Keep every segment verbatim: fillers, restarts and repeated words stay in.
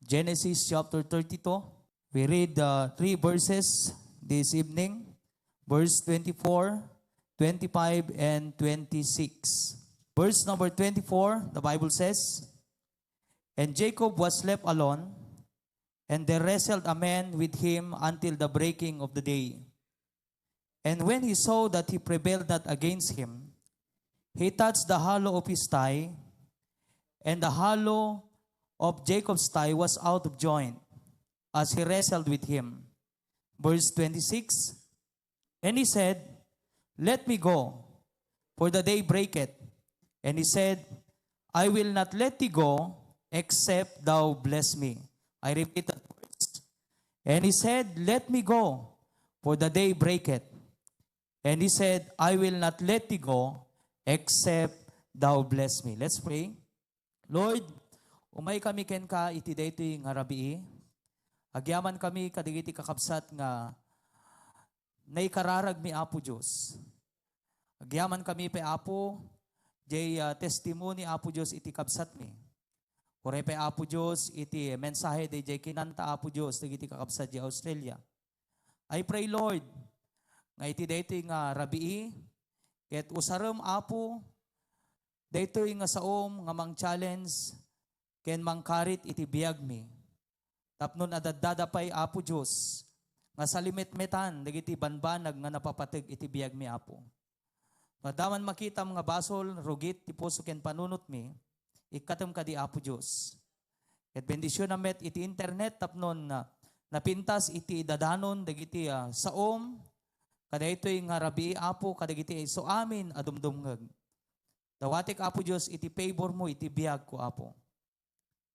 Genesis chapter thirty-two. We read uh, three verses this evening, verse twenty-four, twenty-five, and twenty-six. Verse number twenty-four, the Bible says, "And Jacob was left alone, and there wrestled a man with him until the breaking of the day. And when he saw that he prevailed not against him, he touched the hollow of his thigh, and the hollow of Jacob's thigh was out of joint as he wrestled with him." Verse twenty-six, "And he said, 'Let me go, for the day breaketh.' And he said, 'I will not let thee go, except thou bless me.'" I repeat that verse. "And he said, 'Let me go, for the day breaketh.' And he said, 'I will not let thee go, except thou bless me.'" Let's pray. Lord, umay kami kenka iti daytoy nga rabii. Agyaman kami kadagiti kakabsat nga naikararagmi, Apo Dios. Agyaman kami pay, Apo, jay, ah, testimony, Apo Dios, iti kabsatmi. Uray pay, Apo Dios, iti mensahe dayjay kinanta, Apo Dios, dagiti kakabsat jay Australia. I pray, Lord, nga iti daytoy nga rabii, ket usarem, Apo, daytoy nga saom nga mang-challenge ken mangkarit iti biagmi. Tapno nadaddada pay, Apo Dios, nga salimetmetan dagiti banbanag nga napapateg iti biagmi, Apo. No adda man makitam nga basol, rugit ti puso ken panunotmi, ikkatem kadi, Apo Dios. Ket bendisionam met iti internet tapno na-, napintas iti dadanon dagiti, ah, saom kadaytoy nga rabii, Apo, kadagiti isu amin a dumdumngeg. Dawatek, Apo Dios, iti favor mo iti biagko, Apo.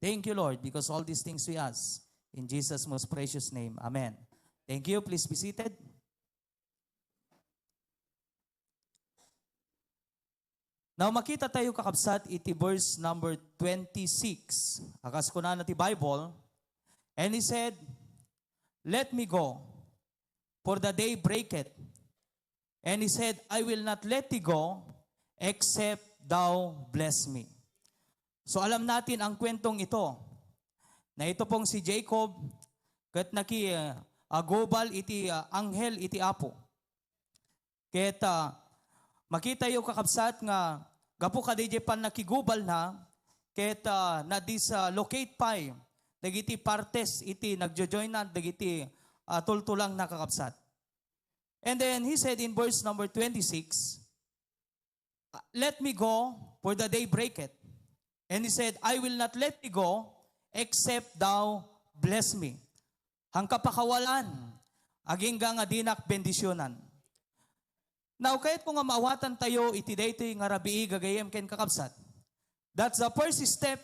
Thank you, Lord, because all these things we ask in Jesus' most precious name. Amen. Thank you. Please be seated. Now, makita tayo, kakabsat, iti verse number twenty-six. Akas kunana ti Bible, "And he said, 'Let me go, for the day breaketh.' And he said, 'I will not let thee go, except thou bless me.'" So, alam natin ang kwentong ito, na ito pong si Jacob, ket naki, ah, agubal iti, ah, anghel iti Apo. Ket, ah, makitayo, kakabsat, nga gapu kadayjay pannakigubalna, ket, ah, na-dislocate pay dagiti partes iti nagjojoynan dagiti, ah, tultulangna, kakabsat. And then he said in verse number twenty-six, "Let me go, for the day breaketh." And he said, "I will not let thee go, except thou bless me." Ang kapakawalan, agingga nga dinak bendisionan. Now, kayatko nga maawatan tayo iti daytoy nga rabii, gagayyem ken kakabsat, that the first step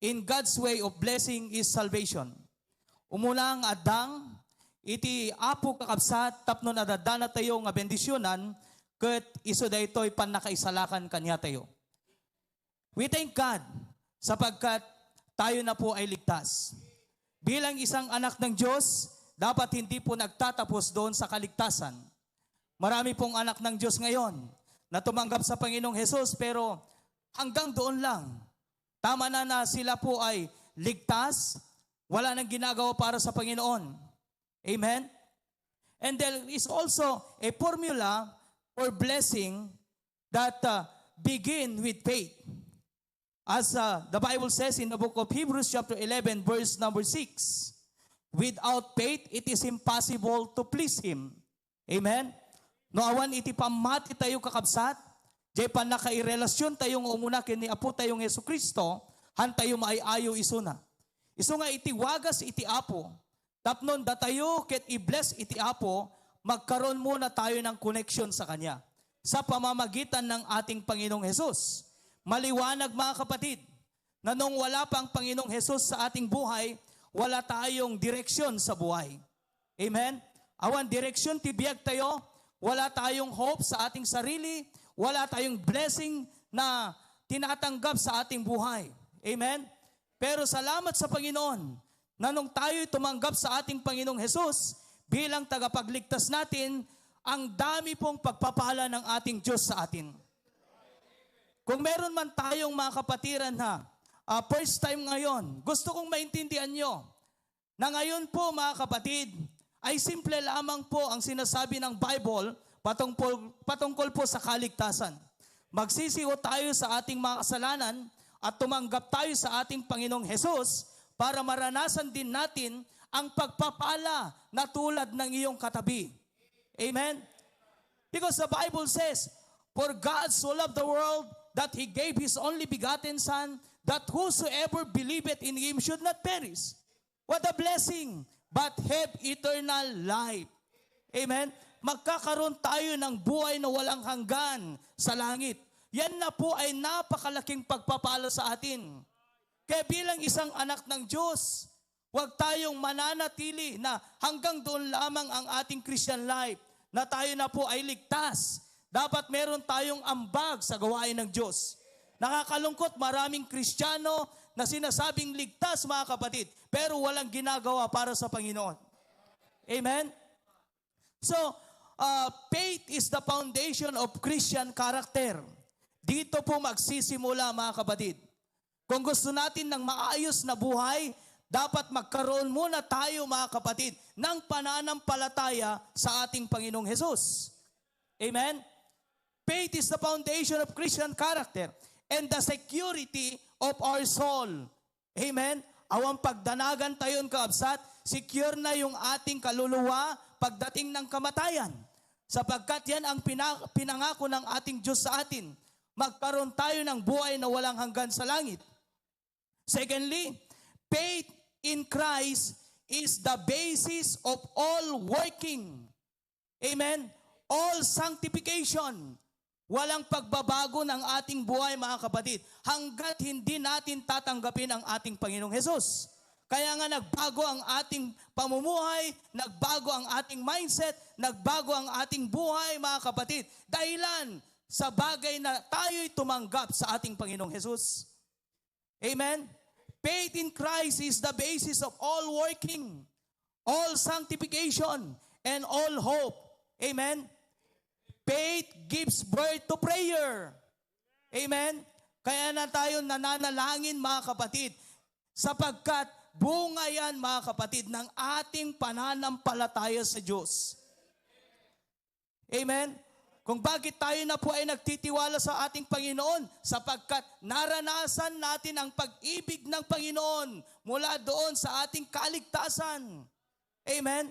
in God's way of blessing is salvation. Umuna nga addang iti Apo, kakabsat, tapno nadaddana tayo nga bendisionan, ket isu daytoy pannakaisalakan kaniatayo. We thank God sapagkat tayo na po ay ligtas. Bilang isang anak ng Diyos, dapat hindi po nagtatapos doon sa kaligtasan. Marami pong anak ng Diyos ngayon na tumanggap sa Panginoong Hesus, pero hanggang doon lang. Tama na na sila po ay ligtas, wala nang ginagawa para sa Panginoon. Amen? And there is also a formula for blessing that, uh, begin with faith. As, uh, the Bible says in the book of Hebrews chapter eleven, verse number six, "Without faith, it is impossible to please Him." Amen? No awan iti pammati tayo, kakabsat, jay pannakairelasyon tayo nga umuna ken ni Apo tayong Jesu-Cristo, han tayo maay-ayo isuna. Isu nga iti wagas iti Apo, tapno datayo ket i-bless iti Apo, magkaroon muna tayo ng connection sa Kanya sa pamamagitan ng ating Panginoong Hesus. Maliwanag, mga kapatid, na nung wala pa ang Panginoong Hesus sa ating buhay, wala tayong direksyon sa buhay. Amen? Awan direksyon ti biag tayo, wala tayong hope sa ating sarili, wala tayong blessing na tinatanggap sa ating buhay. Amen? Pero salamat sa Panginoon na nung tayo'y tumanggap sa ating Panginoong Hesus bilang tagapagligtas natin, ang dami pong pagpapala ng ating Diyos sa atin. Kung meron man tayong, mga kapatiran, ha, ah, first time ngayon, gusto kong maintindihan nyo na ngayon po, mga kapatid, ay simple lamang po ang sinasabi ng Bible patungkol, patungkol po sa kaligtasan. Magsisiho tayo sa ating mga kasalanan at tumanggap tayo sa ating Panginoong Hesus para maranasan din natin ang pagpapala na tulad ng iyong katabi. Amen? Because the Bible says, "For God so loved the world that He gave His only begotten Son, that whosoever believeth in Him should not perish." What a blessing, but have eternal life. Amen? Magkakaroon tayo ng buhay na walang hanggan sa langit. Yan na po ay napakalaking pagpapala sa atin. Kaya bilang isang anak ng Diyos, huwag tayong mananatili na hanggang doon lamang ang ating Christian life, na tayo na po ay ligtas. Dapat meron tayong ambag sa gawain ng Diyos. Nakakalungkot, maraming Kristiyano na sinasabing ligtas, mga kapatid, pero walang ginagawa para sa Panginoon. Amen? So, uh, faith is the foundation of Christian character. Dito po magsisimula, mga kapatid. Kung gusto natin ng maayos na buhay, dapat magkaroon muna tayo, mga kapatid, ng pananampalataya sa ating Panginoong Hesus. Amen? Faith is the foundation of Christian character and the security of our soul. Amen? Awan pagdanagan tayon, kaabsat, secure na yung ating kaluluwa pagdating ng kamatayan. Sapagkat yan ang pina-, pinangako ng ating Diyos sa atin. Magkaroon tayo ng buhay na walang hanggan sa langit. Secondly, faith in Christ is the basis of all working. Amen? All sanctification. Walang pagbabago ng ating buhay, mga kapatid, hanggat hindi natin tatanggapin ang ating Panginoong Hesus. Kaya nga nagbago ang ating pamumuhay, nagbago ang ating mindset, nagbago ang ating buhay, mga kapatid. Dahilan sa bagay na tayo'y tumanggap sa ating Panginoong Hesus. Amen? Faith in Christ is the basis of all working, all sanctification, and all hope. Amen? Faith gives birth to prayer. Amen? Kaya na tayo nananalangin, mga kapatid, sapagkat bunga yan, mga kapatid, ng ating pananampalataya sa Diyos. Amen? Kung bakit tayo na po ay nagtitiwala sa ating Panginoon, sapagkat naranasan natin ang pag-ibig ng Panginoon mula doon sa ating kaligtasan. Amen?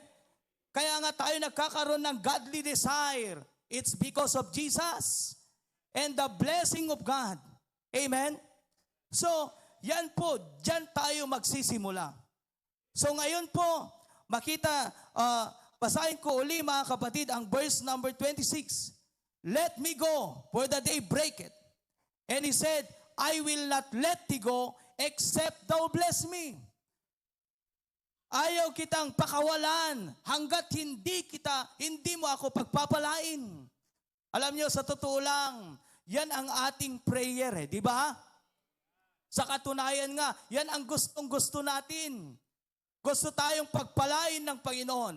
Kaya nga tayo nagkakaroon ng godly desire. It's because of Jesus and the blessing of God. Amen? So, yan po, dyan tayo magsisimula. So ngayon po, makita, ah, basahin ko uli, mga kapatid, ang verse number twenty-six. "Let me go, for the day breaketh." And he said, "I will not let thee go except thou bless me." Ayaw kitang pakawalan hanggat hindi kita, hindi mo ako pagpapalain. Alam niyo, sa totoo lang, yan ang ating prayer eh, di ba? Sa katunayan nga, yan ang gustong-gusto natin. Gusto tayong pagpalain ng Panginoon.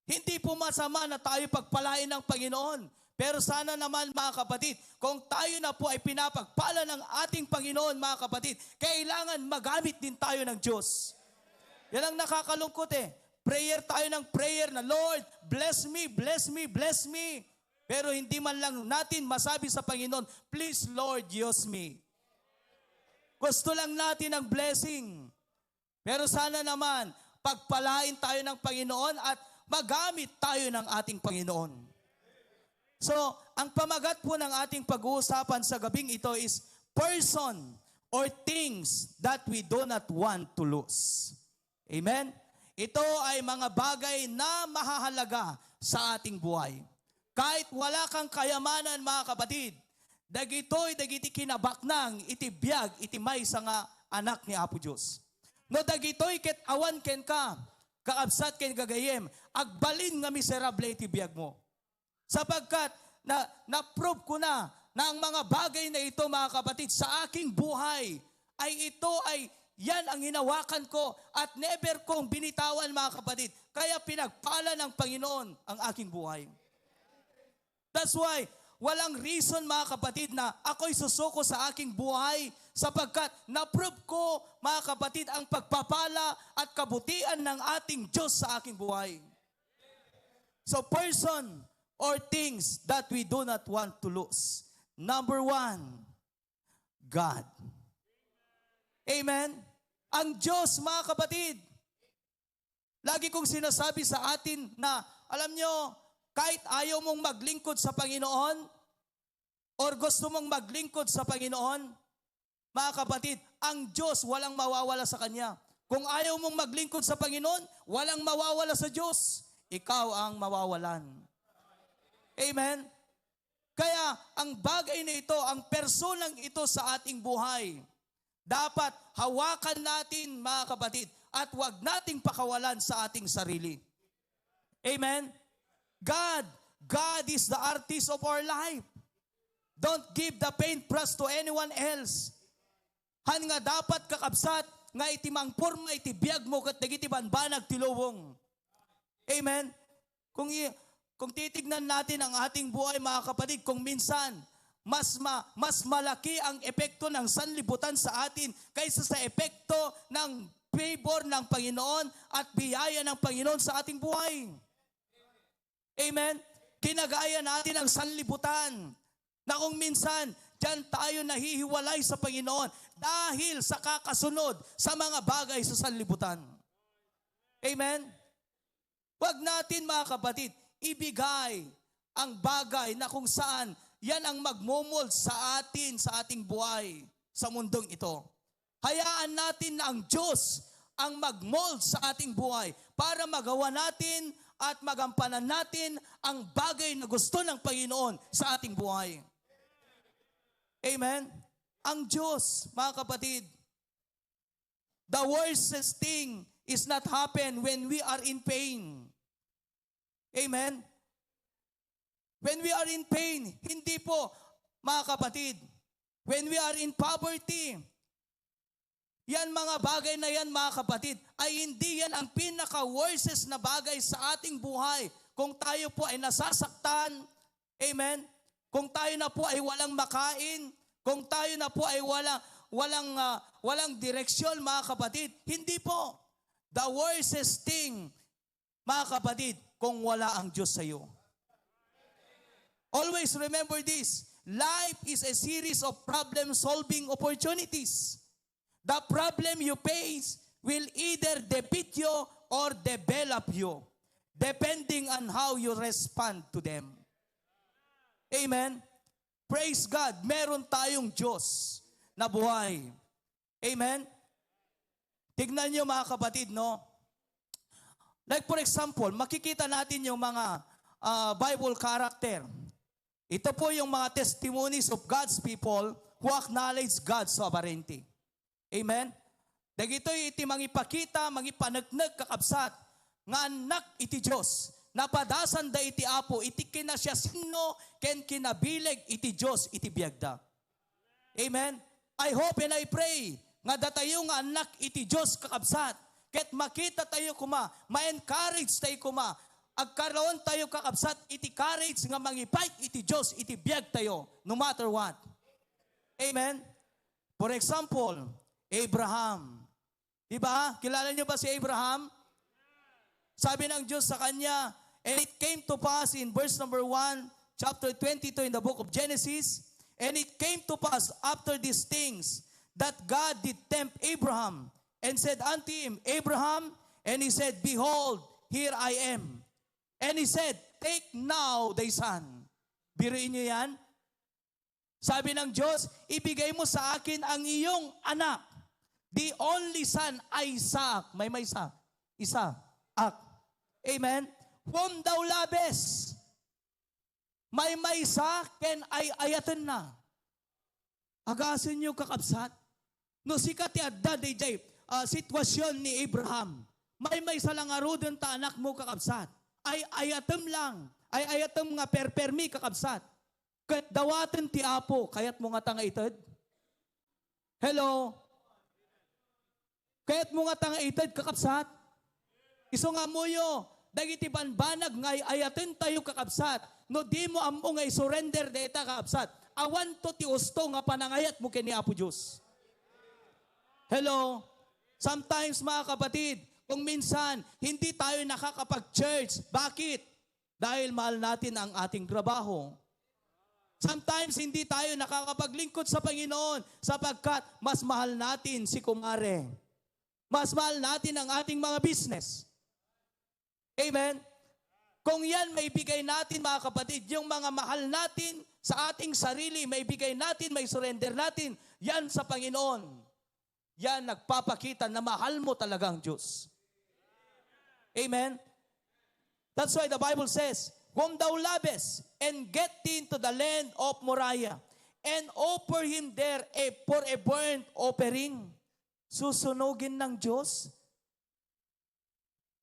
Hindi po masama na tayo pagpalain ng Panginoon. Pero sana naman, mga kapatid, kung tayo na po ay pinapagpala ng ating Panginoon, mga kapatid, kailangan magamit din tayo ng Diyos. Yan ang nakakalungkot eh. Prayer tayo ng prayer na, "Lord, bless me, bless me, bless me." Pero hindi man lang natin masabi sa Panginoon, "Please, Lord, use me." Gusto lang natin ang blessing. Pero sana naman, pagpalain tayo ng Panginoon at magamit tayo ng ating Panginoon. So, ang pamagat po ng ating pag-uusapan sa gabing ito is person or things that we do not want to lose. Amen? Ito ay mga bagay na mahahalaga sa ating buhay. Kahit wala kang kayamanan, mga kapatid, dagitoy dagiti kinabaknang iti biag iti maysa nga anak ni Apo Dios. No dagitoy ket awan kenka, kakabsat ken gagayyem, agbalin nga miserable iti biagmo. Sapagkat na, na-prove ko na, na ang mga bagay na ito, mga kapatid, sa aking buhay, ay ito ay yan ang hinawakan ko at never kong binitawan, mga kapatid. Kaya pinagpala ng Panginoon ang aking buhay. That's why, Walang reason, mga kapatid, na ako'y susuko sa aking buhay sapagkat na-prove ko, mga kapatid, ang pagpapala at kabutihan ng ating Diyos sa aking buhay. So, person or things that we do not want to lose. Number one, God. Amen? Ang Diyos, mga kapatid, lagi kong sinasabi sa atin na, alam nyo, kahit ayaw mong maglingkod sa Panginoon, or gusto mong maglingkod sa Panginoon, mga kapatid, ang Diyos walang mawawala sa Kanya. Kung ayaw mong maglingkod sa Panginoon, walang mawawala sa Diyos. Ikaw ang mawawalan. Amen? Kaya ang bagay na ito, ang personang ito sa ating buhay, dapat hawakan natin, mga kapatid, at huwag nating pakawalan sa ating sarili. Amen? God, God is the artist of our life. Don't give the paintbrush to anyone else. Han nga dapat, kakabsat, nga iti mangporma iti biag mo ket dagiti banbanag ti lubong. Amen? Kung i-, kung titignan natin ang ating buhay, mga kapatid, kung minsan, mas ma-, mas malaki ang epekto ng sanlibutan sa atin kaysa sa epekto ng favor ng Panginoon at biyaya ng Panginoon sa ating buhay. Amen? Kinagaya natin ang sanlibutan na kung minsan, diyan tayo nahihiwalay sa Panginoon dahil sa kakasunod sa mga bagay sa sanlibutan. Amen? Huwag natin, mga kapatid, ibigay ang bagay na kung saan yan ang magmomold sa atin, sa ating buhay, sa mundong ito. Hayaan natin na ang Diyos ang magmold sa ating buhay para magawa natin at magampanan natin ang bagay na gusto ng Panginoon sa ating buhay. Amen? Ang Diyos, mga kapatid, the worst thing is not happen when we are in pain. Amen? When we are in pain, hindi po, mga kapatid, when we are in poverty, yan mga bagay na yan, mga kapatid, ay hindi yan ang pinaka-worst na bagay sa ating buhay. Kung tayo po ay nasasaktan, amen? Kung tayo na po ay walang makain, kung tayo na po ay walang, walang, ah, walang direksyon, mga kapatid, hindi po. The worst thing, mga kapatid, kung wala ang Diyos sa iyo. Always remember this, life is a series of problem-solving opportunities. The problem you face will either defeat you or develop you, depending on how you respond to them. Amen? Praise God, meron tayong Diyos na buhay. Amen? Tignan niyo, mga kapatid, no? Like, for example, makikita natin yung mga, ah, Bible character. Ito po yung mga testimonies of God's people who acknowledge God's sovereignty. Amen? Dagitoy iti mangipakita, mangipaneknek, kakabsat, nga annak iti Dios. Napadasanda iti Apo iti kinasiasino ken kinabileg iti Dios iti biagda. Amen? I hope and I pray nga datayo nga annak iti Dios, kakabsat, ket makita tayo koma, ma-encourage tayo koma, agkaroon tayo, kakabsat, iti courage nga mangifight iti Dios iti biag tayo, no matter what. Amen? For example, Abraham. Di ba? Kilala niyo ba si Abraham? Sabi ng Diyos sa kanya, and it came to pass in verse number one, chapter twenty-two in the book of Genesis, and it came to pass after these things that God did tempt Abraham and said unto him, Abraham, and he said, Behold, here I am. And he said, Take now thy son. Biruin niyo yan. Sabi ng Diyos, ibigay mo sa akin ang iyong anak, the only son, Isaac. May may isa. Isa. Ak. Amen? Whom thou lovest. May may isa, ken ay-ayaten na. Agasen niyo, kakabsat. No sika ti adda dayjay, ah, sitwasyon ni Abraham, may may isa lang ngaruden ta anak mo, kakabsat. Ay-ayatem lang. Ay-ayatem nga perpermi, kakabsat. Ket dawaten ti Apo, kayat mo ngata nga ited? Hello? Kayat mo ngata nga ited, kakabsat? Isu nga ammoyo, dagiti banbanag nga ay-ayaten tayo, kakabsat, No di mo ammo nga isurrender dayta, kakabsat, awanto ti usto nga panangayatmo ken ni Apo Dios. Hello? Sometimes, mga kapatid, kung minsan, hindi tayo nakakapag-church. Bakit? Dahil mahal natin ang ating trabaho. Sometimes, hindi tayo nakakapaglingkod sa Panginoon sapagkat mas mahal natin si kumare. Mas mahal natin ang ating mga business. Amen? Kung yan maibigay natin, mga kapatid, yung mga mahal natin sa ating sarili, maibigay natin, maisurrender natin, yan sa Panginoon. Yan nagpapakita na mahal mo talaga ang Diyos. Amen? That's why the Bible says, "Whom thou lovest, and get thee into the land of Moriah, and offer him there a, for a burnt offering." Susunugin ng Diyos?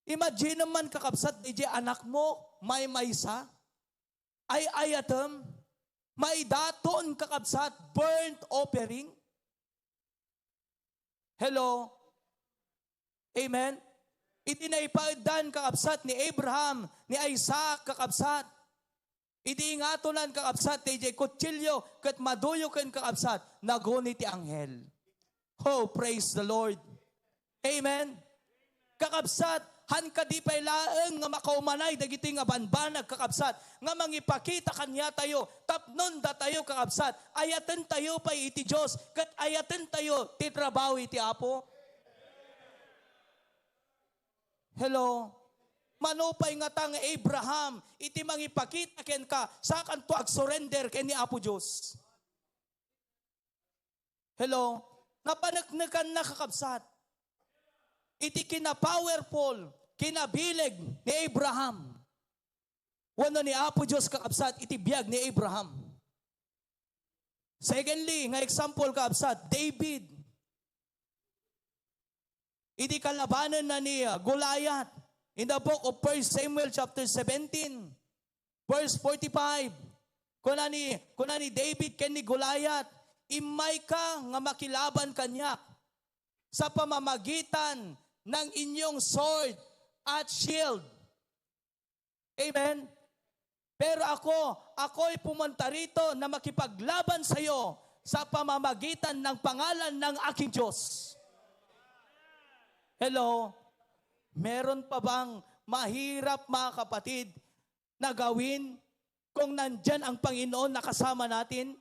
Imagine man, kakabsat, D J, anak mo, maymaysa, ay-ayatem, maidaton, kakabsat, burnt offering. Hello? Amen? Iti naipaeddan, kakabsat, ni Abraham, ni Isaac, kakabsat. Iti ingatonan, kakabsat, ti idiay kutsilio ket maduyo ken, kakabsat, naguni ti anghel. Oh, praise the Lord. Amen. Kakabsat, han kadi pay laeng nga makaumanay dagiti nga banbanag, kakabsat, nga mangipakita kaniatayo, tapnon datayo, kakabsat, ayatentayo pay iti Dios, ket ayatentayo ti trabaho iti Apo. Hello? Mano pay ngata nga Abraham, iti mangipakita kenka, sakanto agsurrender ken ni Apo Dios. Hello? Napaneknekanna, kakabsat. Iti kinapowerful, kinabileg ni Abraham. Wenno ni Apo Dios, kakabsat, iti biag ni Abraham. Secondly, nga example, kakabsat, David. Iti kalabanenna ni, uh, Goliath, in the book of First Samuel chapter seventeen, verse forty-five, kuna ni, kuna ni David ken ni Goliath, "Immayka nga makilaban kaniak sa pamamagitan ng inyong sword at shield." Amen? Pero ako, ako'y pumunta rito na makipaglaban sa iyo sa pamamagitan ng pangalan ng aking Diyos. Hello? Meron pa bang mahirap, mga kapatid, na gawin kung nandyan ang Panginoon na kasama natin?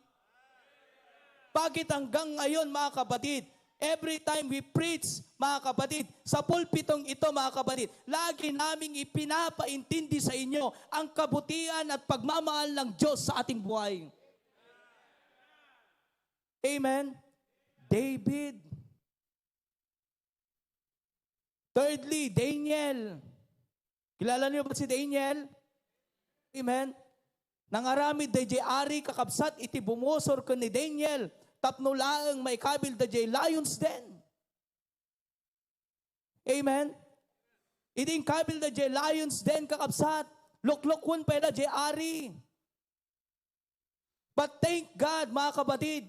Bakit hanggang ngayon, mga kapatid, every time we preach, mga kapatid, sa pulpitong ito, mga kapatid, lagi naming ipinapaintindi sa inyo ang kabutihan at pagmamahal ng Diyos sa ating buhay. Amen? David. Thirdly, Daniel. Kilala niyo ba si Daniel? Amen? Nangaramid dayjay ari, kakabsat, iti bumusor ken ni Daniel tapno laeng maikabil dayjay lion's den. Amen? Idi inkabil dayjay lion's den, kakabsat, luklukken pay dayjay ari. But thank God, mga kapatid,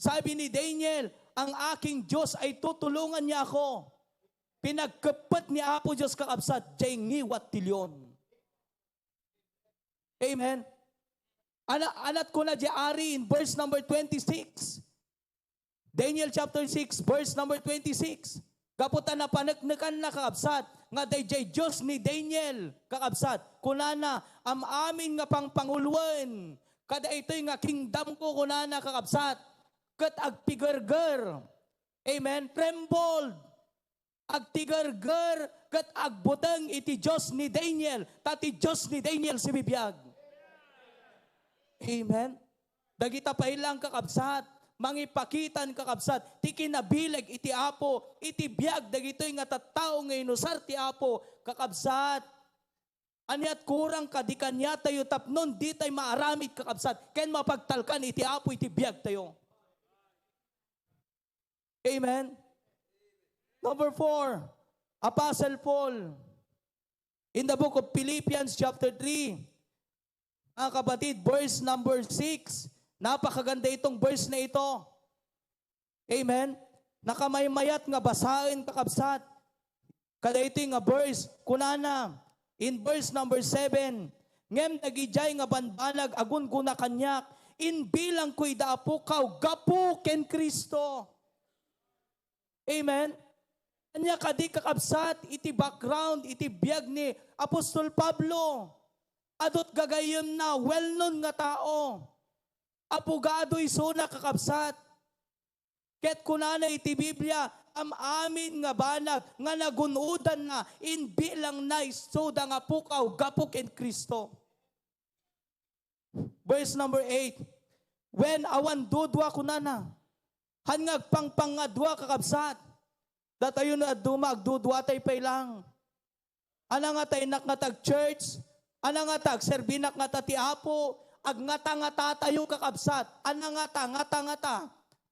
sabi ni Daniel, "Ang aking Diyos ay tutulungan niya ako." Pinagkeppet ni Apo Dios, kakabsat, jay ngiwat ti leon. Amen. Ana-, anat kuna jay ari in verse number twenty-six. Daniel chapter six, verse number twenty-six. Gapu ta napaneknekanna, kakabsat, nga dayjay Dios ni Daniel, kakabsat, kunana, "Am-amin nga pangpanguloen kadaytoy nga kingdom ko," kunana, kakabsat, "ket agtigerger." Amen. Trembled. Agtigerger ket agbuteng iti Dios ni Daniel, ta ti Dios ni Daniel sibibiag. Amen. Dagita pay lang, kakabsat, mangipakitan, kakabsat, ti kinabileg iti Apo iti biag dagitoy nga tattao nga inusar ti Apo, kakabsat. Aniat kurang kadi kaniatayo tapnon ditay maaramid, kakabsat, ken mapagtalkan iti Apo iti biagtayo. Amen? Number four, Apostle Paul. In the book of Philippians chapter three, mga kapatid, verse number six, napakaganda itong verse na ito. Amen? Nakamaymayat nga basaen, kakabsat. Kadaytoy nga verse, kunana, in verse number seven, Ngem dagidiay nga banbanag a gungguna kaniak, imbilangko ida a pukaw gapu ken Cristo. Amen? Ania kadi, kakabsat, iti background iti biag ni Apostol Pablo? Adu't gagayyemna, well-known nga tao. Abogado isuna, kakabsat. Ket kunana iti Biblia, am-amin nga banag nga nagun-odanna, imbilangna isuda nga pukaw gapu ken Cristo. Verse number eight, "Wen awan dudua," kunana. Han nga agpangpang nga dua, kakabsat. Datayo no aduma, agduduatay pay lang. Ana ngata, innak ngata ag-church? Ana ngata, agserbinak ngata ti Apo? Agngatangata tayo, kakabsat. Ana ngata, ngata, ngata.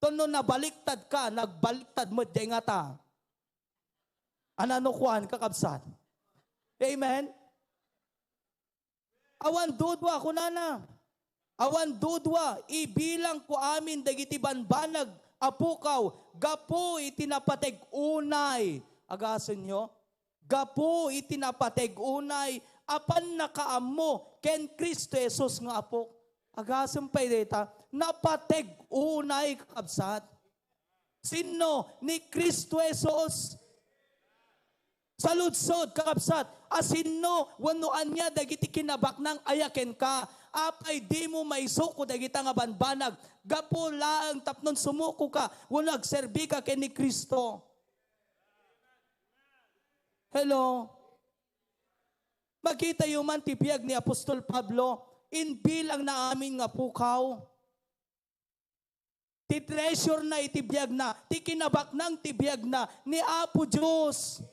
Tono nabaliktad ka, nagbaliktad met diay ngata. Ana no kuan, kakabsat? Amen? Awan dudua, kunana. Awan dudua, ibilangko amin dagiti banbanag a pukaw gapu iti napateg unay. Agasenyo? Gapu iti napateg unay a pannakaammo ken Cristo Jesus nga Apok. Agasem pay dayta, napateg unay, kakabsat. Sinno? Ni Cristo Jesus. Saludsod, kakabsat, a sinno wenno ania dagiti kinabaknang aya kenka? Apay dimo maisuko dagita nga banbanag gapu laeng tapno sumuko ka wenno agserbi ka ken ni Cristo? Hello? Makitayo man ti biag ni Apostol Pablo, imbilangna amin nga pukaw. Ti treasure na iti biagna, ti kinabaknang ti biagna ni Apo Dios.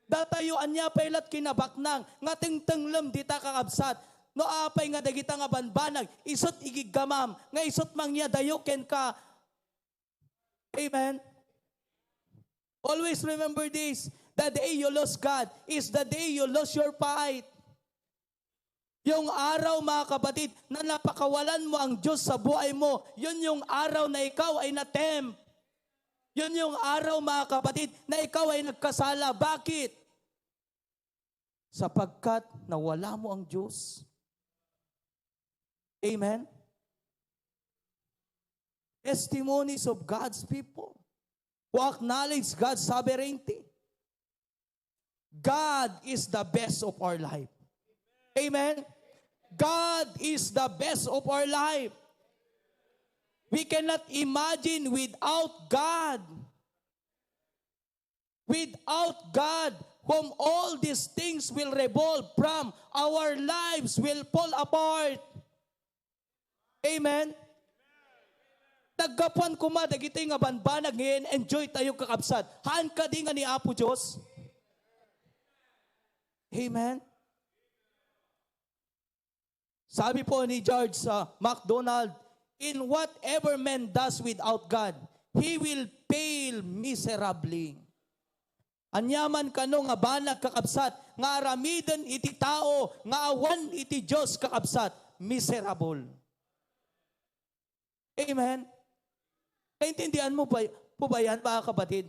Datayo, ania pay la't kinabaknang nga tengtenglem dita, kakabsat? No apay nga dagita nga banbanag, isu't igiggamam, nga isu't mangyadayo kenka. Amen? Always remember this, the day you lose God is the day you lose your fight. Yung araw, mga kapatid, na napakawalan mo ang Diyos sa buhay mo, yun yung araw na ikaw ay na-tempt. Yun yung araw, mga kapatid, na ikaw ay nagkasala. Bakit? Sapagkat nawala mo ang Diyos. Amen? Testimonies of God's people who acknowledge God's sovereignty. God is the best of our life. Amen? God is the best of our life. We cannot imagine without God. Without God, whom all these things will revolve from, our lives will fall apart. Amen? Naggapuan koma dagitoy nga banbanag nga in-enjoy tayo, kakabsat. Haan kadi nga ni Apo Dios? Amen? Sabi po ni George, ah, MacDonald, "In whatever man does without God, he will fail miserably." Ania man kano nga banag, kakabsat, nga aramiden iti tao nga awan iti Dios, kakabsat, miserable. Amen? Naintindihan mo ba, po ba yan, mga kapatid?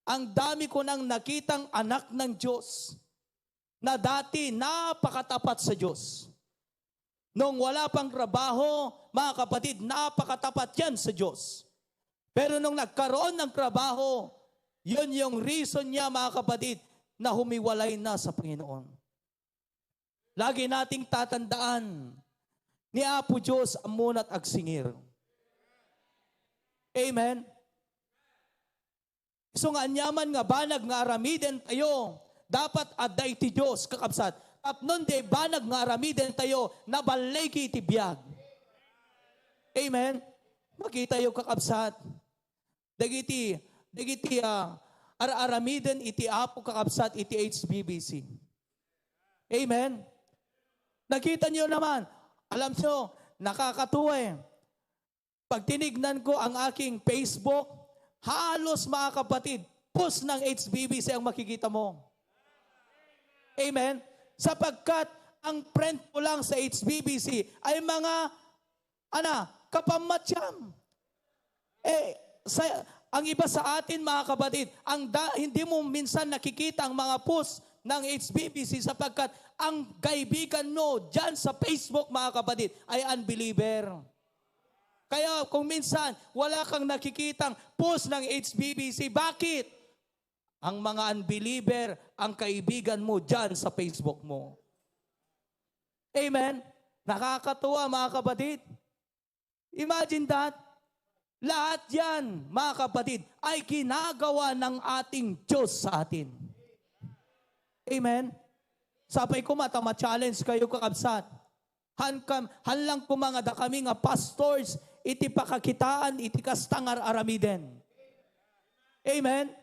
Ang dami ko nang nakitang anak ng Diyos na dati napakatapat sa Diyos. Nung wala pang trabaho, mga kapatid, napakatapat yan sa Diyos. Pero nung nagkaroon ng trabaho, yun yung reason niya, mga kapatid, na humiwalay na sa Panginoon. Lagi nating tatandaan, ni Apo Diyos ammona't agsingir. Amen? So nga, aniaman nga banag nga aramiden tayo, dapat adda iti Dios, kakabsat. Tapno diay banag nga aramiden tayo, naballigi iti biag. Amen? Makitayo, kakabsat. Dagiti, dagiti, ah, ar-aramiden iti Apo, kakabsat, iti H B B C. Amen? Nakita niyo naman, alam niyo, nakakatuwa eh. Pag tinignan ko ang aking Facebook, halos, mga kapatid, post ng H B B C ang makikita mo. Amen? Sapagkat ang friend ko lang sa H B B C ay mga, ana, kapamatyam. Eh, sa, ang iba sa atin, mga kapatid, ang da, hindi mo minsan nakikita ang mga post ng H B B C sapagkat ang kaibigan mo dyan sa Facebook, mga kapatid, ay unbeliever. Kaya kung minsan wala kang nakikitang post ng H B B C, bakit? Ang mga unbeliever ang kaibigan mo dyan sa Facebook mo. Amen? Nakakatuwa, mga kapatid. Imagine that. Lahat yan, mga kapatid, ay ginagawa ng ating Diyos sa atin. Amen? Sapay ko, mata ma-challenge kayo, kakabsat. Han kam, han lang koma nga dakami nga pastors, iti pakakitaan, iti kasta nga aramiden. Amen?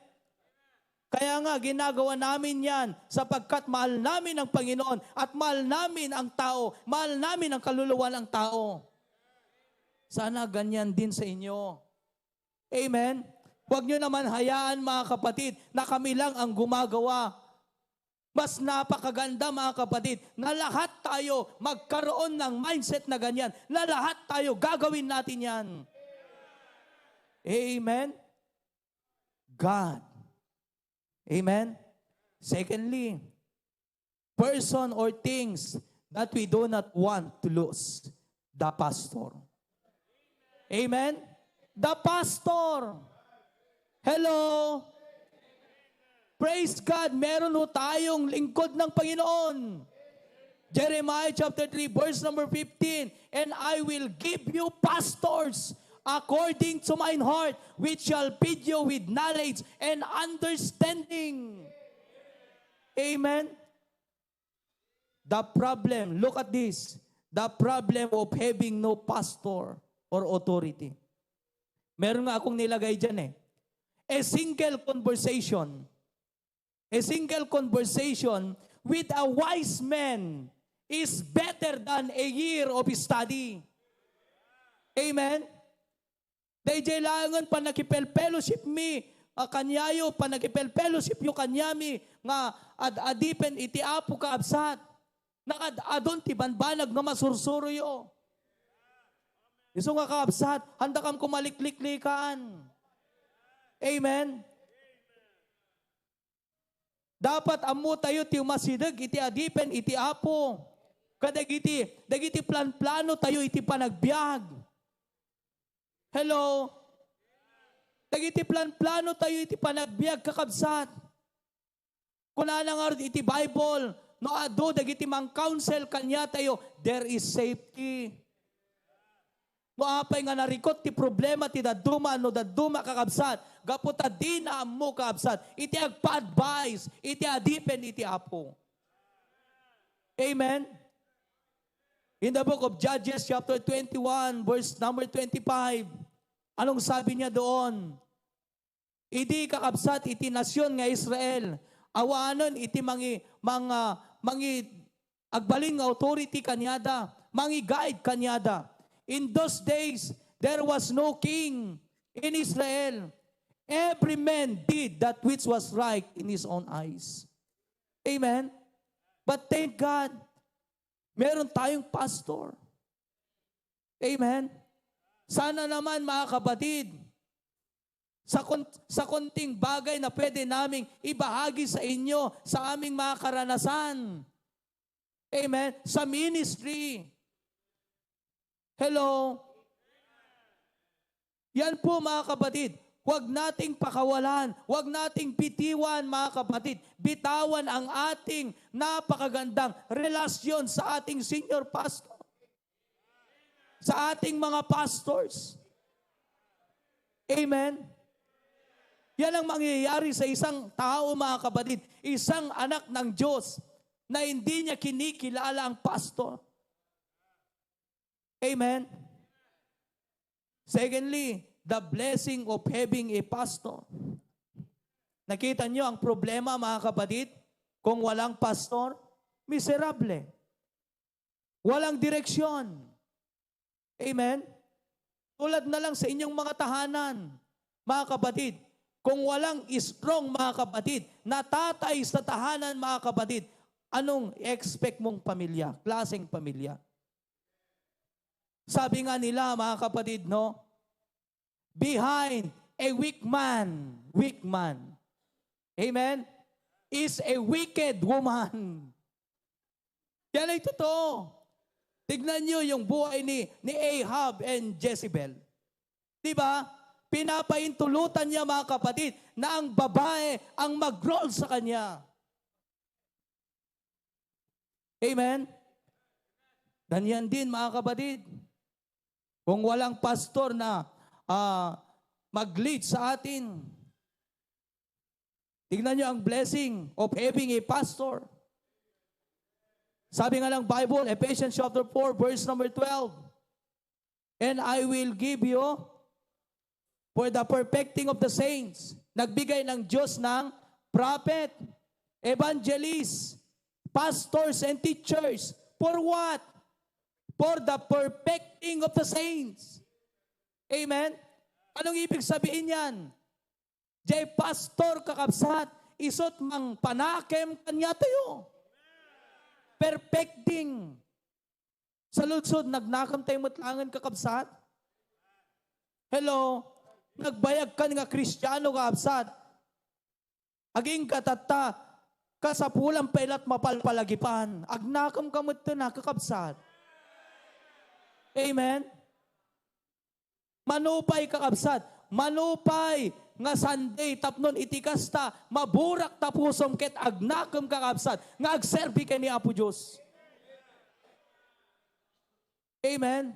Kaya nga, ginagawa namin yan sapagkat mahal namin ang Panginoon at mahal namin ang tao, mahal namin ang kaluluwa ng tao. Sana ganyan din sa inyo. Amen? Huwag nyo naman hayaan, mga kapatid, na kami lang ang gumagawa. Mas napakaganda, mga kapatid, na lahat tayo magkaroon ng mindset na ganyan, na lahat tayo gagawin natin yan. Amen? God. Amen? Secondly, person or things that we do not want to lose. The pastor. Amen? The pastor. Hello? Praise God, meron ho tayong lingkod ng Panginoon. Jeremiah chapter three, verse number fifteen, "And I will give you pastors according to mine heart, which shall feed you with knowledge and understanding." Amen? The problem, look at this, the problem of having no pastor or authority. Meron nga akong nilagay dyan eh. A single conversation, a single conversation with a wise man is better than a year of study. Amen? Daydiay laengen pannakipelfellowship mi, a, kaniayo, pannakipelfellowship yo kaniami nga ad-adipen iti Apo, kaabsat. Nakaad-adon ti banbanag nga masursuroyo. Isu nga, kaabsat, handakam ko malikliklikan. Amen? Dapat ammo tayo ti umasideg iti adipen iti Apo. Kadagiti, dagiti planplano tayo iti panagbiag. Hello? Dagiti planplano tayo iti panagbiag, kakabsat. Kunana ngarud iti Bible, no adu dagiti mang-counsel kaniatayo, there is safety. No apay nga narikot ti problema ti dadduma, no dadduma, kakabsat, gapu ta dina ammo, kakabsat, iti agpa-advise iti adipen iti Apo. Amen? In the book of Judges chapter twenty-one, verse number twenty-five, anong sabi niya doon? Idi, kakabsat, iti nasion nga Israel, awanen iti mangi-, manga-, mangi-, agbalin nga authority kaniada, mangi-guide kaniada. In those days, there was no king in Israel. Every man did that which was right in his own eyes. Amen? But thank God, meron tayong pastor. Amen? Sana naman, mga kapatid, sa kon-, sa konting bagay na pwede naming ibahagi sa inyo, sa aming mga karanasan. Amen? Sa ministry. Hello? Yan po, mga kapatid. Huwag nating pakawalan, huwag nating bitiwan, mga kapatid. Bitawan ang ating napakagandang relasyon sa ating senior pastor, sa ating mga pastors. Amen? Yan ang mangyayari sa isang tao, mga kapatid, isang anak ng Diyos na hindi niya kinikilala ang pastor. Amen? Secondly, the blessing of having a pastor. Nakita niyo ang problema, mga kapatid? Kung walang pastor, miserable. Walang direksyon. Amen? Tulad na lang sa inyong mga tahanan, mga kapatid. Kung walang strong, mga kapatid, na tatay sa tahanan, mga kapatid, anong expect mong pamilya, klaseng pamilya? Sabi nga nila, mga kapatid, no? Behind a weak man, weak man. Amen? is a wicked woman. Yan ay totoo. Tignan niyo yung buhay ni, ni Ahab and Jezebel. Di ba? Pinapaintulutan niya, mga kapatid, na ang babae ang mag-rule sa kanya. Amen? Ganyan din, mga kapatid. Kung walang pastor na, ah, mag-lead sa atin, tignan niyo ang blessing of having a pastor. Sabi nga ng Bible, Ephesians chapter four, verse number twelve, "And I will give you for the perfecting of the saints." Nagbigay ng Diyos ng prophet, evangelist, pastors, and teachers. For what? For the perfecting of the saints. Amen? Anong ibig sabihin yan? Jay pastor, kakabsat, isut mang panakem kaniatayo. Perfecting. Saludsod, nagnakem tayo met laengen, kakabsat? Hello? Nagbayag kan nga Kristiano, kakabsat. Agingga tatta, kasapulan pay la't mapalpalagipan. Agnakem ka met ten, a, kakabsat. Amen? Manupay, kakabsat. Manupay nga Sunday tapnon iti kasta, maburak ta pusom ket agnakem, kakabsat, nga agserbi ken ni Apo Dios. Amen.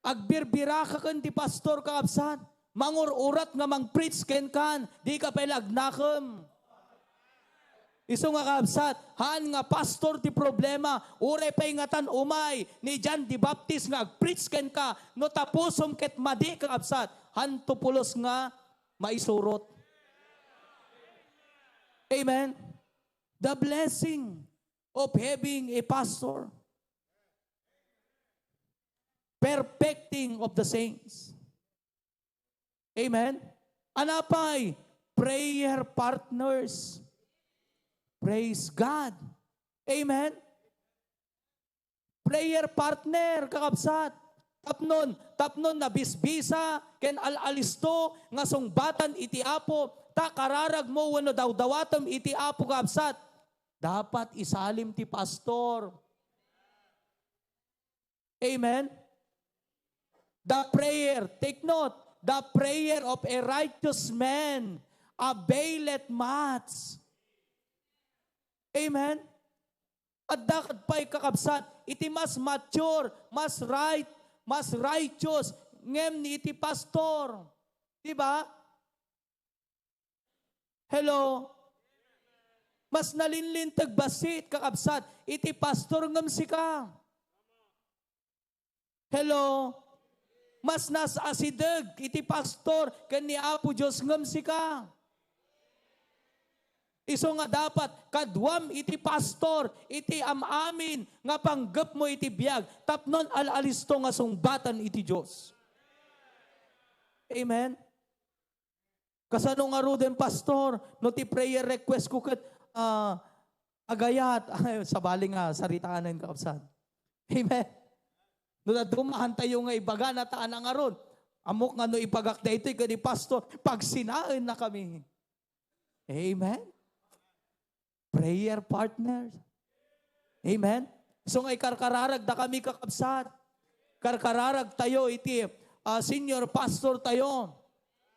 Agbirbiraka ken ti pastor, kakabsat. Mangur-urat nga mang-preach kenkan, di ka pay la agnakem. Isu nga, kakabsat, haan nga pastor ti problema, uray pay ngatan umay ni John the Baptist nga ag-preach kenka, no ta pusom ket madi, kakabsat, haanto pulos nga maisurot. Amen? The blessing of having a pastor. Perfecting of the saints. Amen? Anapay, prayer partners. Praise God. Amen? Prayer partner, kakabsat. Tapnon, tapnon nabisbisa ken al-alisto nga sungbatan iti Apo, ta kararagmo wenno dawdawatem iti Apo, kakabsat. Dapat isalim ti pastor. Amen? The prayer, take note, the prayer of a righteous man availeth much. Amen? Adda ket pay, kakabsat, iti mas mature, mas right, mas righteous, ngem ni iti pastor. Di ba? Hello? Mas nalinlinteg bassit, kakabsat, iti pastor ngem sika. Hello? Mas nas-asideg iti pastor ken ni Apo Dios ngem sika. Isu nga dapat kaduam iti pastor iti am-amin nga panggepmo iti biag tapnon al-alisto nga sungbatan iti Dios. Amen? Kasano ngaruden, pastor, no ti prayer request ko ket, ah, agayat? Ay, sabali nga, saritaen, kakabsat. Amen. No, dadduma, haantayo nga ibaga, nataana ngarud. Ammok nga no ibagak daytoy ken ni pastor, pagsinaennakami. Amen. Prayer partner. Amen? So nga ikarkararagdakami, kakabsat. Karkararagtayo iti, ah, senior pastor tayo.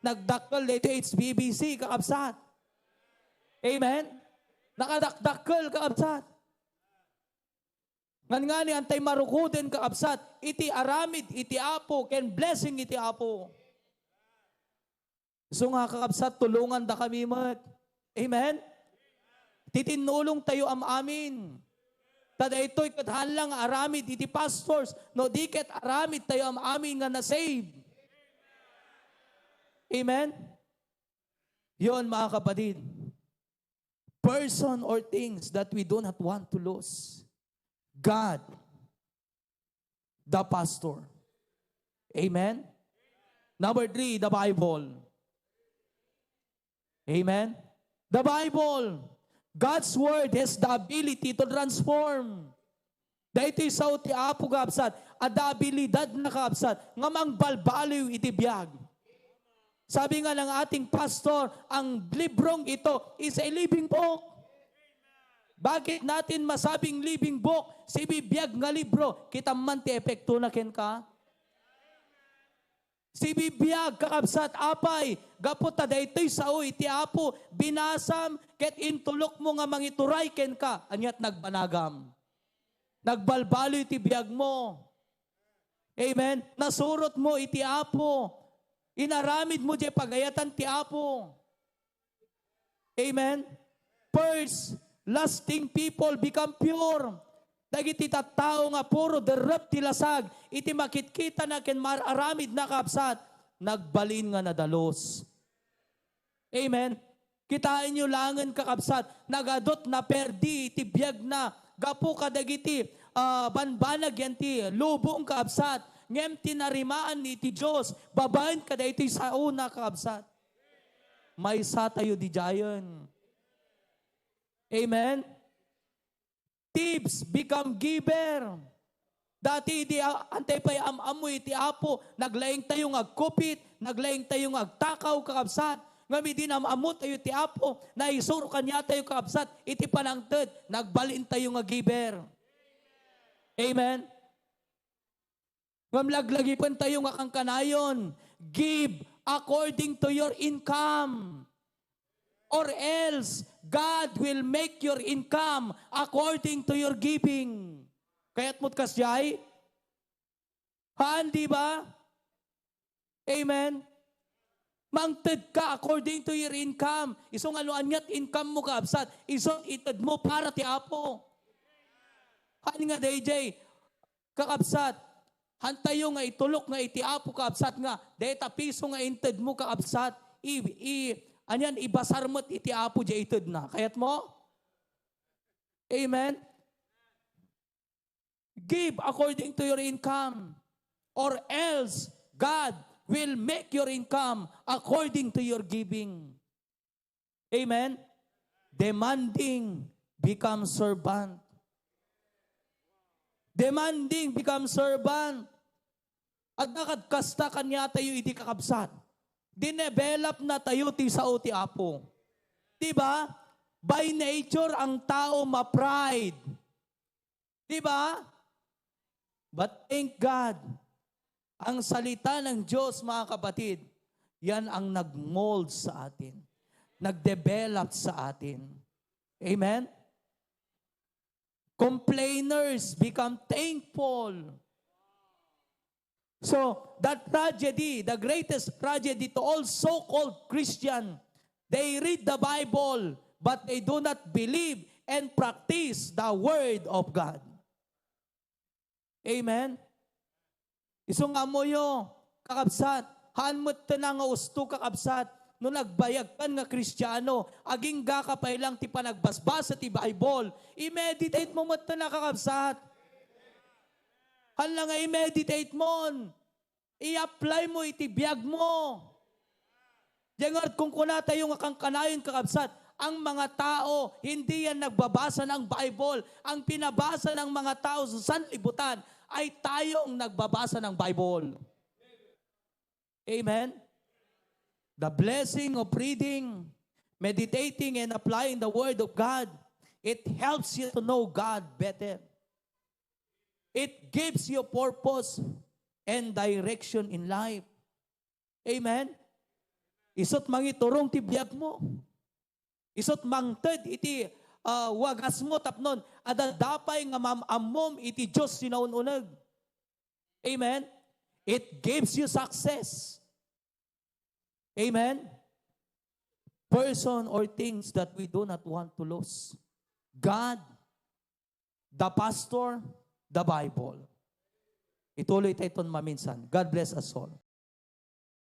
Nagdakkel daytoy H B B C, kakabsat. Amen? Nakadakdakkel, kakabsat. Ngannganin, haantay marukuden, kakabsat, iti aramid iti Apo ken blessing iti Apo. Isu nga, kakabsat, tulongandakami met. Amen? Titinnulongtayo am-amin. Ta daytoy ket haan la nga aramid iti pastors, no di ket aramidtayo am-amin nga na-save. Amen? Yon, mga kapatid. Person or things that we do not want to lose. God, the pastor. Amen? Number three, the Bible. Amen? The Bible. God's word has the ability to transform. Daytoy sao ti Apo, kakabsat, adda abilidad na, kakabsat, nga mangbalbaliw iti biag. Sabi nga ng ating pastor, ang librong ito is a living book. Bakit natin masabing living book? Sibibiag nga libro, kita man ti epekto na kenka. Sibibiag, kakabsat, apay, gapu ta daytoy sao iti Apo, binasam, ket intulokmo nga mangituray kenka, aniat nagbanagam. Nagbalbaloy ti biagmo. Amen. Nasurotmo iti Apo. Inaramidmo diay pagayatan ti Apo. Amen. First, lasting people become pure. Dagiti tattao nga puro derrep ti lasag, iti makitkitana ken mar-aramidna, kabsat, nagbalin nga nadalus. Amen. Kitaenyo laengen, kakabsat, nagadut, naperdi ti biagna gapu kadagiti, ah, banbanag yan ti lubong, kakabsat. Ngem tinarimaan iti Dios babaen kadaytoy saona, kakabsat. Maysa tayo didiayen. Amen. Thieves become giver. Dati idi a-, antay pay am-ammo iti Apo, naglaing tayo nga agkupit, naglaing tayo nga agtakaw, kakabsat. Ngem idi nam-ammo tayo ti Apo, naisuro kaniatayo, kakabsat, iti panangted, nagbalin tayo nga giver. Amen. Ngem laglagipen tayo nga kankanayon, "Give according to your income, or else God will make your income according to your giving." Kayatmo ti kasdiay? Haan, di ba? Amen? Mangted ka according to your income. Isu nga no aniat income mo, kaabsat, isu ited mo para ti Apo. Haan nga dayjay, kakabsat, hantayo nga itulok nga iti Apo, kakabsat, nga dayta piso nga inted mo, kakabsat, i, i, anian, ibasar met iti Apo diay itedna. Kayat mo? Amen? Give according to your income, or else God will make your income according to your giving. Amen? Demanding becomes servant. Demanding becomes servant. Adda kad kasta kaniatayo idi, kakabsat. Dinevelop natayo ti sao ti Apo. Di ba? By nature, ang tao ma-pride. Di ba? But thank God, ang salita ng Diyos, mga kapatid, yan ang nag-mold sa atin, nag-develop sa atin. Amen? Complainers become thankful. So, that tragedy, the greatest tragedy to all so-called Christian, they read the Bible, but they do not believe and practice the Word of God. Amen? Isu nga ammoyo, kakabsat, haan met tana nga usto, kakabsat, no nagbayagkan nga Kristiano, agingga ka pay lang ti panagbasbasa ti Bible. I-meditate mo met tana, kakabsat. Haan lang nga i-meditate mon. I-apply mo iti biag mo. Diay ngarud, kunkunatayo nga kankanayon, kakabsat, ang mga tao, hindi yan nagbabasa ng Bible. Ang pinabasa ng mga tao sa sanlibutan ay tayong nagbabasa ng Bible. Amen? The blessing of reading, meditating, and applying the Word of God, it helps you to know God better. It gives you purpose and direction in life. Amen? Isut' mangiturong ti biag mo. Isut' mangted iti, ah, wagas mo tapnon adda pay nga mam-ammom iti Dios sinaun-uneg. Amen? It gives you success. Amen? Person or things that we do not want to lose. God, the pastor, the Bible. Ituloy tayo iton maminsan. God bless us all.